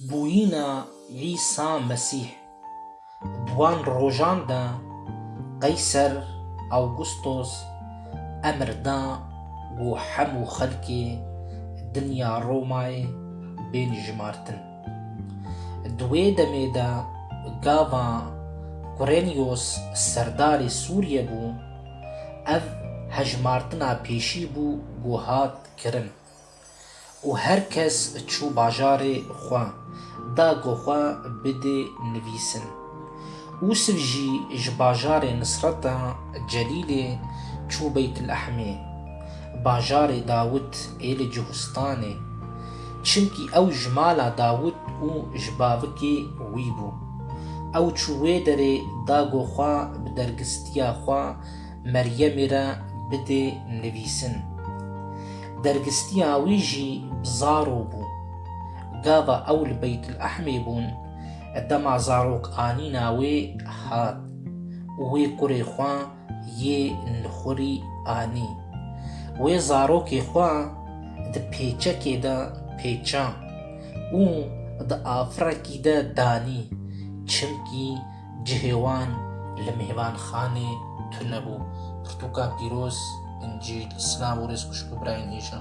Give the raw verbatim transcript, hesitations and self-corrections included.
Bûyîna Îsa Mesîh. Di wan rojan de Qeyser Awgustos emir da ku hemû xelkê dinya Romayê bên jimartin. Di wê demê de gava Kurêniyos serdarê Sûriye bû, ev hejmartina pêşî bû ku hat kirin. Û her kes çû bajarê xwe, da ku xwe bidê nivîsin. Ûsif jî ji bajarê Nisreta Celîlê çû Beytilehmê, bajarê Dawid ê li Cihustanê, çimkî ew ji mala Dawid û ji bavikê wî bû. Ew çû wê derê, da ku xwe bi dergistiya xwe Meryemê re bidê nivîsin. Dergistiya wî jî bi zaro bû. Gava ew li Beytilehmê bûn, dema zarok anîna wê hat û wê kurê xwe yê nixurî anî. Wê zarokê xwe di pêçekê de pêça û di afirekî de danî, çimkî cihê wan li mêvanxanê tune bû. Pirtûka pîroz, Încîl. Silav û rêz xweşik û birayên hêja.